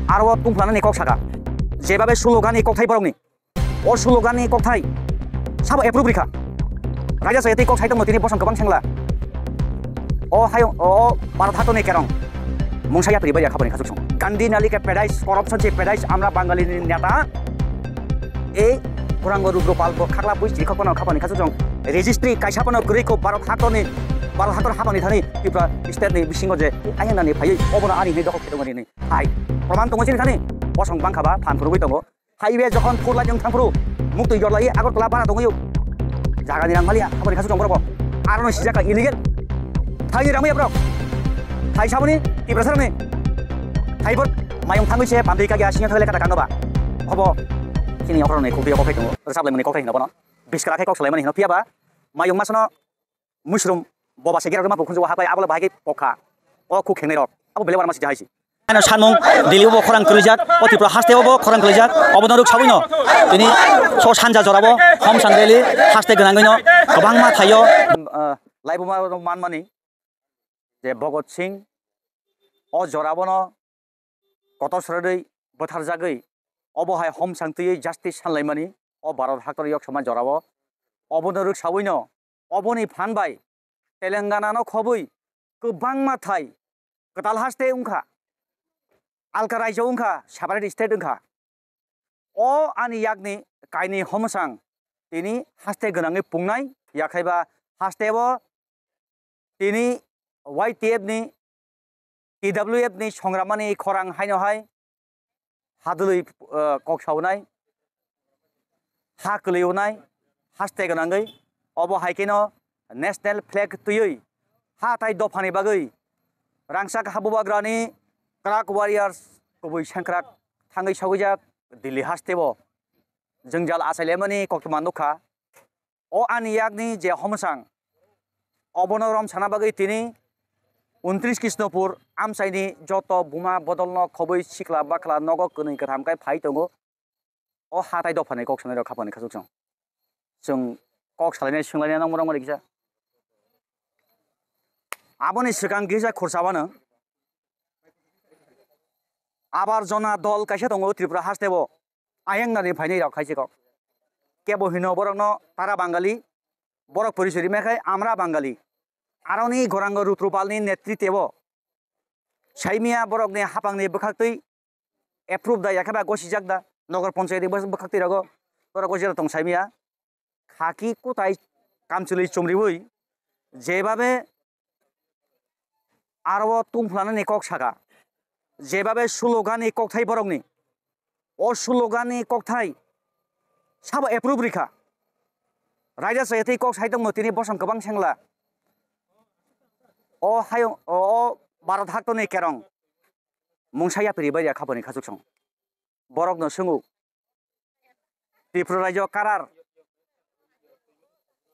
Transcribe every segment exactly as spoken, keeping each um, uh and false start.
Aro o tungphlanani kok saka. Jebabe slogan ni kokthai borokni. O slogan ni kokthai sabo approve rikha. Raja Sayatwi kok saitongno tini bosong kwbang sengla. O hayung, o, o Bharat hatoni kerong. Mungsa yapri bariya khapani khasuk song. Gandhi nalika paradise, corruption se paradise, amra Bangali ni neta. Ei Gaurango Rudro Pal bo khakla bui chiri khokno khapani khasuk song. Registry kaisa phano kwrwi ko Bharat hatoni, Bharat hator habani thani Tripura state ni bisingo je ayang nani phaiwi obono ani hini dokhol khetongani ni. Hai, proman tongo chini thani. Bosong bangkha ba phan phurugwi tongo. Highway jokhon four lane wng thangphuru, muktwi jorlai Agartala bara tongwi. Jagani rang maliya, aboni khasuk tong borok bo. Arono sijak kha illegal. Thaini rang maya borok. Thai saboni, Tiprasa rokni. Thai bor, mayung thangwi se, pamdi kagi asingya thangwi lekha da kangba. Hobo, chini okhoroni khukdi okhor khai tongo. Rwchap laimani kok khai hino bono. Biskra khai kok salaimani hino. Phiya ba, mayung masano, Mushroom boba se gerok ma bukhunju hapai abole bahai khe pokha. O khuk khengnai rok. Abo bele warma sija haisi. Ano sanmung Delhi bo khorang kwrwijak, o Tripura haste bo khorang kwrwijak, obo norok sabui no. Tini so sanja jora bo hom sang Delhi haste gwnangwi no kwbangma thaio. Laibuma manmani je Bhagat Singh o jora bono kotor srwrwi bwtharjagwi obo hai homsang twiwi justice sanlaimani o Bharat haktor yok sama jorao. Obono rwksawino oboni phan bai Telangana no khobwi kwbangma thai kwtal haste wngkha, alka raijo wngkha, separate state wngkha. O ani yakni kainwi homsang tini haste gwnangwi pungnai, yakhaiba hasteo tini Y T F ni, T W F ni songramani khorang haino hai hadwlwi, eh, kok saunai, ha kwlwi unai, haste gwnangwi, obo hai kheno national flag twiwi ha tai dophani bagwi rangchak habubagrani crack warriors kubui sengkrak thangwi sogwijak Delhi hasteo jwngjal achailaimani koktwma nukha. O ani yakni je homsang, obono romsana bagwi tini untris Krishnapur amchaini joto buma bodolno khobwi sikla bakla nogo kwnwi kwtham khe phai tongo. O hatai dophani kok sanai rok khapani khasuk song. Chwng kok salainai swnglainai nang morok morok kisa. Aboni swkang kisa khursa wano. Abar jona dol kaisa tongo Tripura hasteo. Ayang nani phainai rok khai se kok. Kebo hino borok no tara Bangali, borok porichori mekhai amra Bangali. Aroni Gaurango Rutrupal ni netritebo saimia borok ni hapang ni bwkhak twi approve da yakhe ba gosijak da nogor panchayat ni bwkhak twi rogo borok gosijak tong saimia. Khaki kutai kamchwlwi chumriwi jebabe aro o tungphlanani kok saka, jebabe sulogani kokthai borokni, o sulogani kokthai sabo approve rikha. Raida chayatwi kok saitongno tini bosong kwbang sengla. O hayung, o, o Bharat haktoni kerong mungsa yapri baiya khapani khasuk song. Borokno swngo. Tripura raijo karar,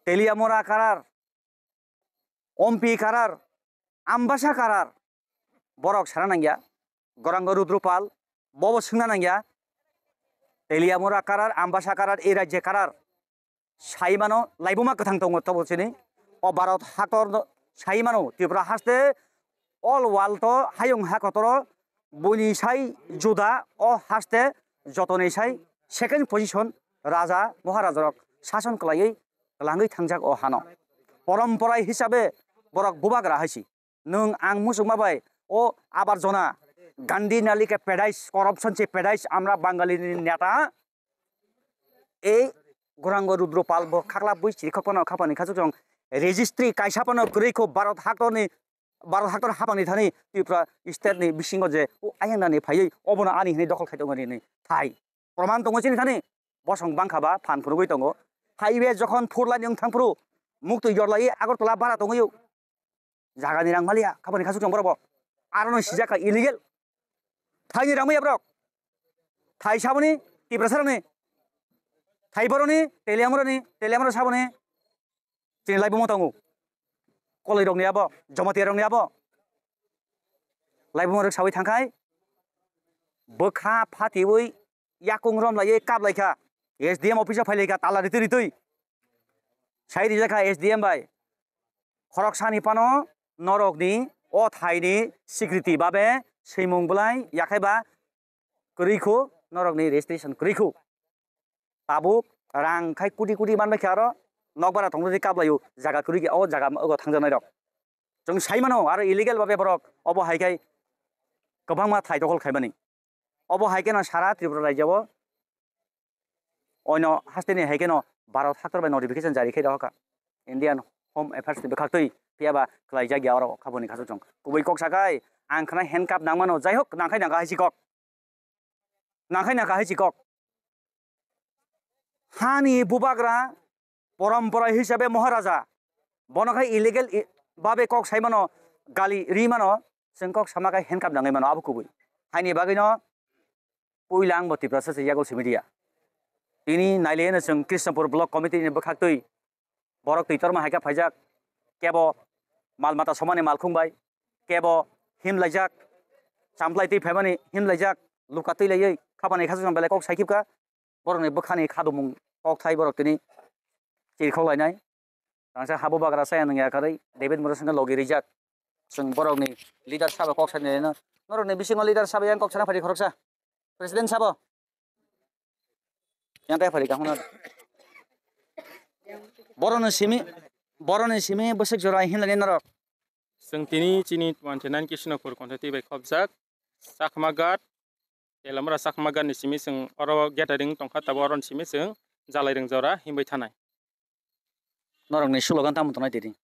Teliamura karar, Ompi karar, Ambasa karar, borok sana nangya. Gorango Rudrupal, bobo swngna nangya. Teliamura karar, Ambasa karar, ei rajye karar. Sai mano, laibuma kwthang tongo tobo chini. O Bharat hator no sai mano, Tripura haste all world o hayung ha kotoro buini sai juda o haste jotoni sai second position raja moharajarok sason kwlaiwi kwlangwi thangjak o hano. Poromporai hisabe borok bubagra hai si. Nwng ang muchungma bai o abar jona Gandhi nalika paradise, corruption se paradise, amra Bangali ni neta ei Gorango Rudro Pal bo khakla bui chiri khokpano khapani khachuk jong registry kaisa phano kwrwi kho Bharat haktorni, Bharat haktor hapangni thani Tripura state ni bisingo je o ayang nani phaiwi obono ani hinwi dokhol khai tongmani hinwi thai proman tongo chini thani bosong bangkha ba phan phunugwi tongo. Highway jokhon four lane wng thang phuru muktwi jorlai Agartala bara tongwi o. Jagani rang maliya, khapani khasuk chong borok bo. Arono sijak kha illegal. Thaini rang maya borok. Thai saboni, Tiprasa rokni. Thai boroni, Teliamurani, Teliamura saboni. Chini laibuma tongo. Koloi rokni abo, Jamatia rokni abo. Laibuma rok sawi thangkhai. Bwkha phatiwi yakung rom laiwi kap laikha. S D M office o phai laikha, tala ritwi ritwi. Sai rijakha S D M bai. Khoroksani phano norokni o thaini sikriti babe swimung bwlai yakhaiba kwrwi khu, norokni registration kwrwi khu. Tabuk rang khai koti koti manbai khe aro nokbar tongwi kaplaio jaga kwrwi khe o jaga ogo thangjaknai rok. Chwng sai mano aro illegal babe borok obo hai khai kwbangma thai dokhol khaimani. Obo hai kheno sara Tripura rajyo o oino hasteni hai kheno Bharat haktor bai notification jari khai rohorkha Indian Home Affairs ni bwkhaktwi, phiyaba kwlaijak ya oro khaboni khasuk chwng. Kubui kok sakai ang khna handcuff nangmano, jai hok nangkhai nangkha hai si kok. Nangkhai nangkha hai si kok. Hani bubagra porompora hisabe Maharaja. Bono khai illegal i-, babe kok sai mano, gali ri mano, chwng kok sama khai handcuff nangwi mano abo kubui. Haini bagwino puila ang bo Tiprasa se yago simi dia. Tini naileno chwng Krishnapur Block Committee ni bwkhaktwi borok twi torma hai khe phaijak, kebo mal mata somani malkhung bai, kebo himlaijak, champlai twi phaimani himlaijak, luka twi laiwi khabani khasuk belai kok saikipka, borokni bwkhani khadumung kokthai borok tini chirkhok lainai. Rangsa habo bagra saya nung yakarwi David Murasanga logi rijak. Chwng borokni leader sabo kok sani reno. Norokni bisingo leader sabo yang kok sana phari khoroksa. President sabo. Yang tai phari kahuna. Borokni simi, borokni simi bwswk jora hinlani norok. Chwng tini chini twenty nine Krishnapur Constituency bai khopjak Chakma Ghat, Telamura Chakma Ghat ni simi chwng oro gathering tongkha, tabo oro ni simi chwng Jalairung jora himbai thanai. Norokni slogan tamo tongnai tini?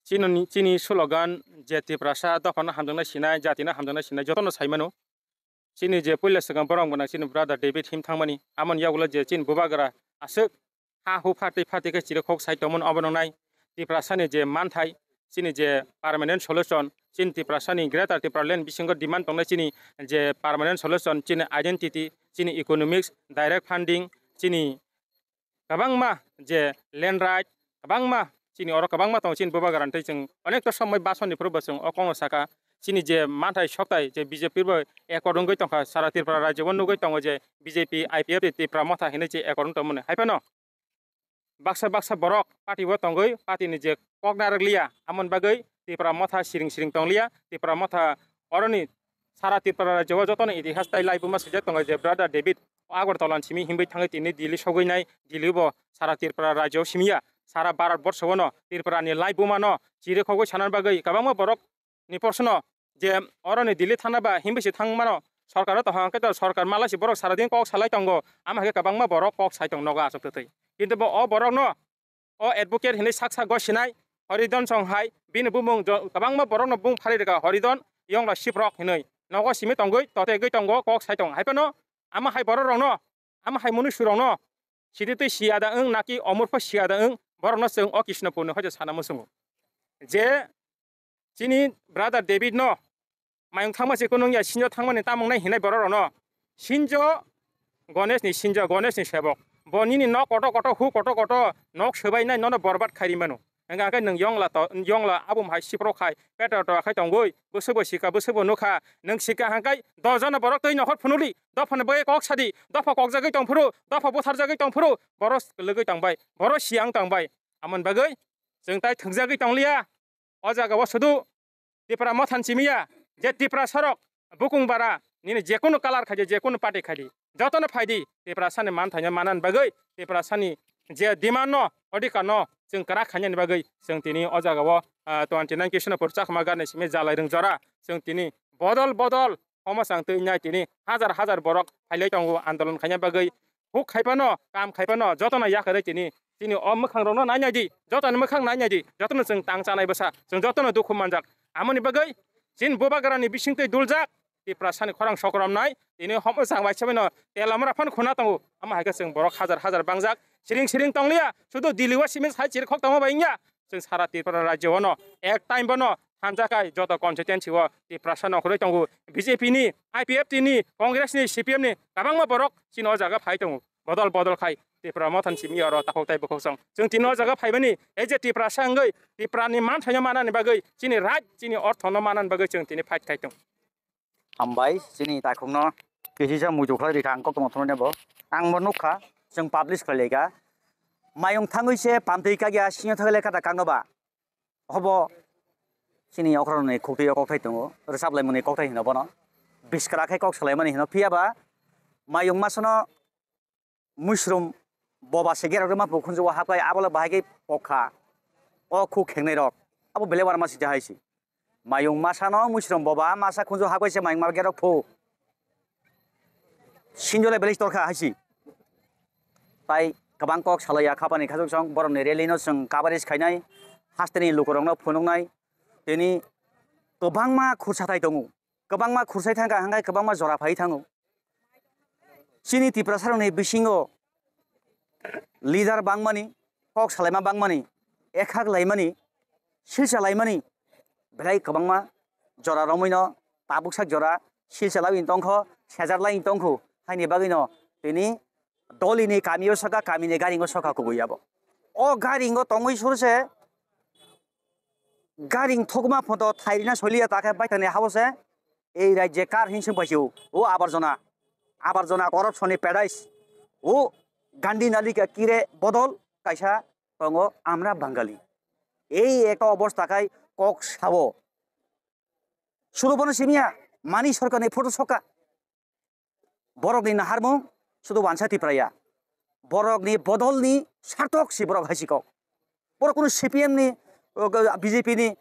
Chini, chini slogan je Tiprasa dophano hamjaknai sinai, jatino hamjaknai sinai, jotono sai mano. Chini je puila swkang borok gwnang chini brother David him thangmani, amoni yagulo je chini bubagra aswk ha hu phatwi phatwi khe chirikhok sai tongmani, obo nwngnai Tiprasani je manthai, chini je permanent solution, chini Tiprasani Greater Tipraland bisingo demand tongnai chini je permanent solution, chini identity, chini economics, direct funding, chini kwbangma je land right, kwbangma chini oro kwbangma tongo, chini bubagra tei chwng onekta somoi basoni phuru bo chwng o kokno saka, chini je manthai sokthai je B J P bo accord wngwi tongkha, sara Tripura rajyo o nugwi tongo je B J P, I P F tei Tipra Motha hinwi je accord wng tongmani. Hai phano baksa baksa borok party o tongwi party ni je kok narwk liya, amoni bagwi Tipra Motha siring siring tong liya. Tipra Motha oroni sara Tripura rajyo o jotono itihas tai laibuma swijak tongo je brother David o Agartala ni simi himwi thangwi tini Delhi sogwi nai, Delhi bo sara Tripura rajyo o simi ya, sara Bharat borsho o no Tripura ni laibuma no chirikhogwi sanani bagwi kwbangma borok ni porsono je oroni Delhi thana ba himwi se thang mano, sorkar o tong hwnkhe to sorkar malai se borok sara din kok salai tongo, ama hai khe kwbangma borok kok sai tong nogo aswk twtwi. Kintu bo o borok no o advocate hinwi sak sak go sinai Horidon song hai bini bumung jo-, kwbangma borok no bung phari rwkha Horidon yongla siprok hinwi nogo simi tongwi tote gwi tongo kok sai tong hai phano ama hai borok rok no ama hai mwnwi surok no sidi twi siya da wng naki omor pho siya da wng borok no chwng o Krishnapur ni hoite sana muchungo je chini brother David no mayung thangma se kunung ya sinjo thangmani tamung nai hinai borok rok no sinjo Ganesh ni sinjo Ganesh ni sebok bo nini nok koto koto hu koto koto nok swbai nai nono borbat khairi mano. Hingkha khe nwng yongla to yongla abum hai siprok khai petra to khai tongwi bwswk bo sika bwswk bo nukha nwng sika hangkai dos jona borok twi nokhor phunuli dophano bai kok sadi dopha kokjagwi tongphuru dopha butharjagwi tongphuru borok lwgwi tongbai borok siyang tongbai amoni bagwi chwng tai thwngjagwi tongliya. O jaga o sudu Tipra Motha ni simi ya je Tiprasa rok bukung bara nini jekunu colour khaidi jekunu party khaidi jotono phaidi Tiprasa ni manthaino manani bagwi Tiprasa ni je demand no odhikar no chwng kwrak khainani bagwi chwng tini o jaga o, ah, twenty nine Krishnapur Chakma Ghat ni simi Jalairung jora chwng tini bodol bodol Omo chang twi nai tini hajar hajar borok phailai tongo andolon khaina bagwi. Huk khai phano, kam khai phano, jotono yakarwi tini, tini o mwkhang rokno nai nai di, jotoni mwkhang nai nai di, jotono chwng tang chanai bwsa, chwng jotono dukhu manjak. Amoni bagwi chini bubagrani bisingtwi duljak, Tiprasani khorang sokrom nai, tini homo chang bai se phano Telamura phano khuna tongo. Omo hai khe chwng borok hajar hajar bangjak, siring siring tongliya, sudu Delhi o simi sai chirikhok tongma bai wngya, chwng sara Tripura rajyo ono ek time bono thansa khai joto constituency o Tiprasa nongkhorwi tongo. B J P ni, I P F T ni, Congress ni, C P M ni kwbangma borok chini o jaga phai tongo. Bodol bodol khai Tipra Motha ni simi oro takhuk tai bukhuk song. Chwng tini o jaga phaimani ei je Tiprasa wngwi Tipra ni manthaino manani bagwi chini right, chini orthono manani bagwi chwng tini fight khai tongo. Hambai, chini takhukno kisisa muitu khlai rikha ang koktwma thumnaino bo. Ang bo nukha, chwng publish khlai laikha. Mayung thangwi se pamtwi kakya singyo thagwi lai kha da kangno ba. Hobo chini okrarokni khuktwi o kokthai tongo, rwchap laimani kokthai hino bono. Biskra khe kok salaimani hino, phiya ba Mayung masano muisrum boba se gerok rwma phu khunju o hapai abo le bahai khe pokha. O khu khengnai rok abo belai uanama singcha hai se. Mayung masano muisrum boba masa khunju hapai se mayung ma gerok phu. Sinjo le belai torkha hai se. Tai kwbang kok salaiya khapani khachuk song borokni rally no chwng coverage khainai, hasteni lukurokno phunuknai, tini kwbangma khursa thai tongo, kwbangma khursai thangkha hwnkhai kwbangma jora phai thango. Chini Tiprasarokni bisingo leader bangmani, kok salaima bangmani, ekhak laimani, silsa laimani belai kwbangma jora romwino tabuk sak jora silsa laiwi tongkho, sejar laiwi tongkho, haini bagwino tini dolini kamio soka, kamini garingo soka kubui abo. O garingo tongwi surse garing thokma photo thairina soliya takhe baithani habo se ei rajye kar hinsung paisio. O abarjona, abarjona corruption ni paradise. O Gandhi nalika kire bodol kaisa tongo amra Bangali. Ei ekta obosta khai kok sao. Sudo bono simiya mani sorkar ni photo soka. Borokni naharmung sudo wansa Tipraya. Borokni bodolni sartok si borok hai si kok. Borok kunu C P M ni, o, B J P ni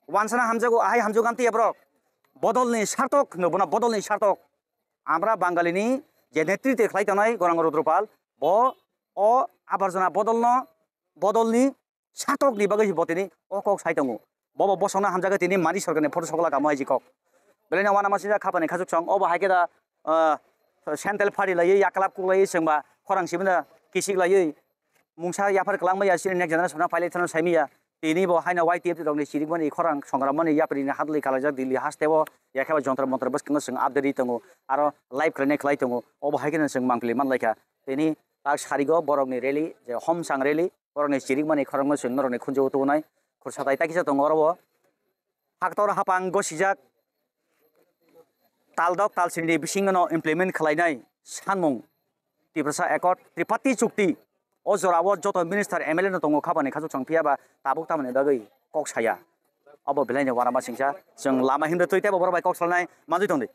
wansana hamjago, ahai hamjago amtwi borok. Bodolni sartok hwno bono bodolni sartok. Amra Bangali ni je netritwe khlai tongnai Gorang Rudropal, bo o abarjona bodolno, bodolni sartok ni bagwi bo tini o kok sai tongo. Bobo bosongno hamjagwi tini mani sorkar ni photo soklak amo hai kok. Belai no uanama singcha khapani khachuk song. Obo hai khe da, ah, sandal phari laiwi yaklap kuk laiwi chwngba khorang simi da kisik laiwi mungsa yaphar kwlangma ya chini next generation no pailai thano saimaya. Tini bo haino Y T F rokni chirikmani khorang songramani yapri ni hadli kalaijak Delhi haste o yakhe ba jontor montor bwskango chwng update ri tongo. Aro live khlainai khlai tongo. Obo hai kheno chwng mangpili manlaikha. Tini tak sarigo borokni rally je Homsang rally. Borokni chirikmani khorokno chwng norokni khunju-o tubunai khursa tai takisa tongo oro o. Haktor hapang gosijak taldok talsini bisingono implement khlainai sanmung Tiprasa Accord, Triparty Chukti. O jorao joto minister M L A no tongo khapani khachuk song phiya ba tabuk tamoni bagwi kok saya. Obo belaini uanama singcha chwng lama himda twi teibo borok bai kok salnai manjui tongdi.